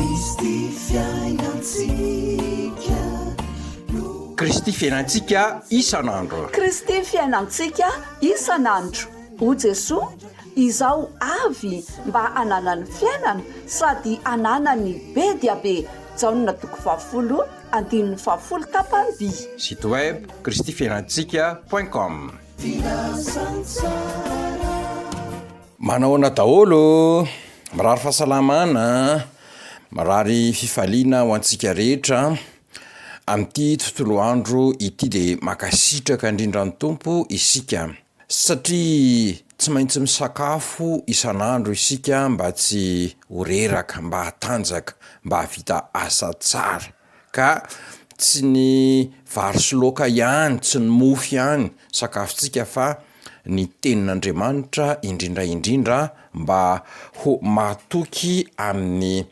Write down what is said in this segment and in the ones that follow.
Kristy fiainantsika no. Kristy fiainantsika isan'andro. Kristy fiainantsika isan'andro. O Jesoa, Izaho avy mba hananany fiainana sady hananany be dia be. Jaona toko fahafolo andininy fahafolo tapany vy. Site web kristifiainantsika point com. Manahoana daholo ô! Mirary fahasalamana, mirary fifaliana ho antsika rehetra amin'ity tontolo andro ity dia mankasitraka indrindra ny Tompo isika satria tsy maintsy misakafo isan'andro isika mba tsy ho reraka, mba hatanjaka, mba hahavita asa tsara. Ka tsy ny vary sy laoka ihany, tsy ny mofo ihany sakafontsika fa ny tenin'Andriamanitra indrindra indrindra mba ho mahatoky amin'ny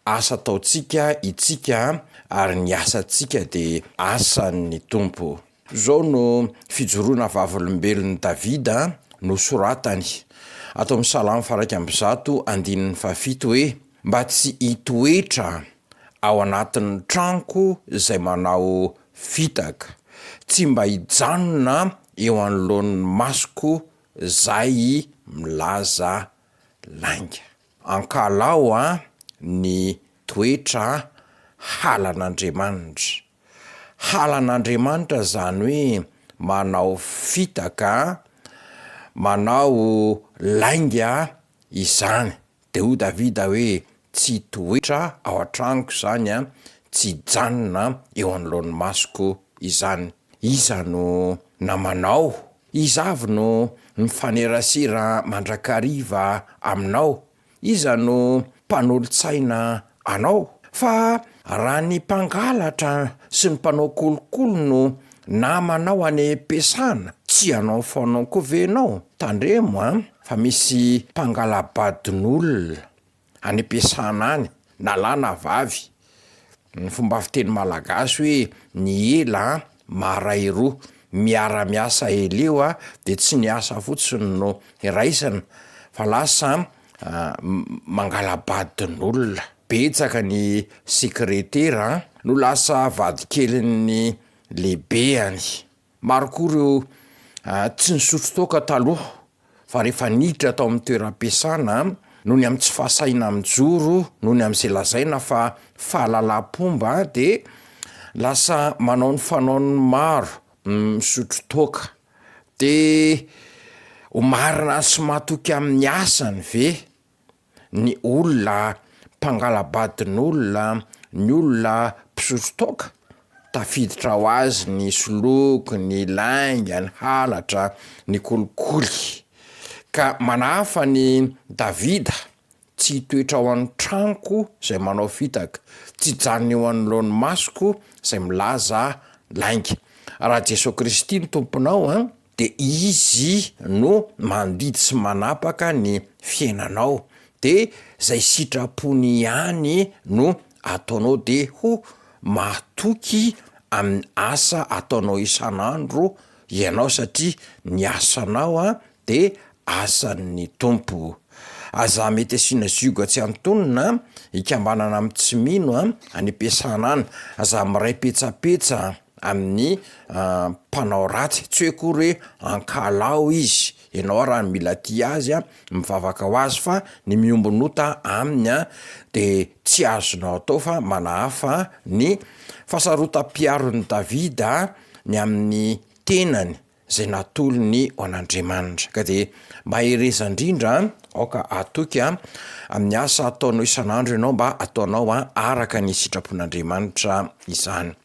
asa ataontsika itsika ary ny asantsika dia asan'ny Tompo. Izao no fijoroana vavolombelon'i Davida nosoratany ato amin'ny Salamo faha-101 andininy fahafito hoe, Mba tsy hitoetra ao anatin'ny tranoko izay manao fitaka, tsy mba hijanona eo anoloan'ny masoko izay milaza lainga. Ankahalao ny toetra halan'Andriamanitra. Halan'Andriamanitra izany hoe manao fitaka, manao lainga izany. Dia hoy Davida hoe, Tsy hitoetra ao an-tranoko izany an, tsy hijanona eo anoloan'ny masoko izany. Iza no namanao? Iza avy no mifanerasera mandrakariva aminao? Iza no mpanolo-tsaina anao? Fa raha ny mpangalatra sy ny mpanao kolikoly no namanao any am-piasana, tsy hanao fanao koa ve ianao? Tandremo an! Fa misy mpangala-badin'olona any am-piasana any, na lahy na vavy. Ny fomba fiteny malagasy hoe ny ela maray roa. Miara-miasa eleo de tsy ny asa fotsiny no iraisana fa lasa mangala-badin'olona. Betsaka ny sekretera no lasa vadikelin'ny lehibeany. Maro koa ireo tsy nisotro toaka taloha fa rehefa niditra tao amin'ny toeram-piasana, noho ny amin'ny tsy fahasahiana mijoro, noho ny amin'izay lazaina fa fahalalam-pomba dia lasa manao ny fanaon'ny maro, misotro toaka. Dia ho marina sy matoky amin'ny asany ve? ny olona mpangala-badin'olona, ny olona mpisotro toaka, tafiditra ho azy ny soloky, ny lainga, ny halatra, ny kolikoly. Ka manahafa an'i Davida, tsy hitoetra ao an-tranoko izay manao fitaka, tsy hijanona eo anoloan'ny masoko izay milaza lainga. Raha Jesoa Kristy no Tomponao an! de izy no mandidy sy manapaka ny fiainanao de zay sitrapony ihany no ataonao de ho mahatoky amin'ny asa ataonao isan'andro ianao satria ny asanao a de asan'ny Tompo. Aza mety asiana zioga tsy antonona hikambanana amin'ny tsy mino any am-piasana any, aza miray petsapetsa amin'ny mpanao ratsy, tsy hoe akory hoe ankahalao izy, ianao raha mila tia azy a, mivavaka ho azy fa ny miombon'ota aminy a de tsy azonao atao fa manahafa ny fahasarotam-piaron'i Davida ny amin'ny tenany izay natolony ho an'Andriamanitra. Ka dia mahereza indrindra, aoka hatoky amin'ny asa ataonao isan'andro ianao mba ataonao araka ny sitrapon'Andriamanitra izany.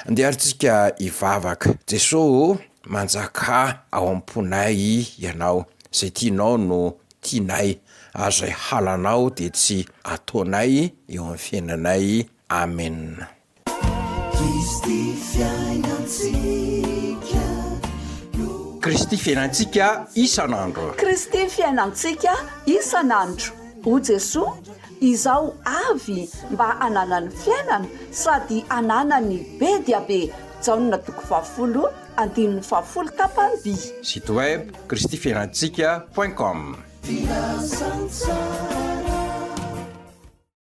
Andeha ary tsika hivavaka. Jesoa ô, manjakà ao am-ponay Ianao. Izay tianao no tianay, ary izay halanao dia tsy ataonay eo amin'ny fiainanay. Amena. Kristy fiainantsika no. Kristy fiainantsika isan'andro. Kristy fiainantsika isan'andro. O Jesoa, izaho avy mba hananany fiainana sady hananany be dia be. Jaona toko fahafolo andininy fahafolo tapany vy. Site web kristifiainantsika point com. Filazantsara.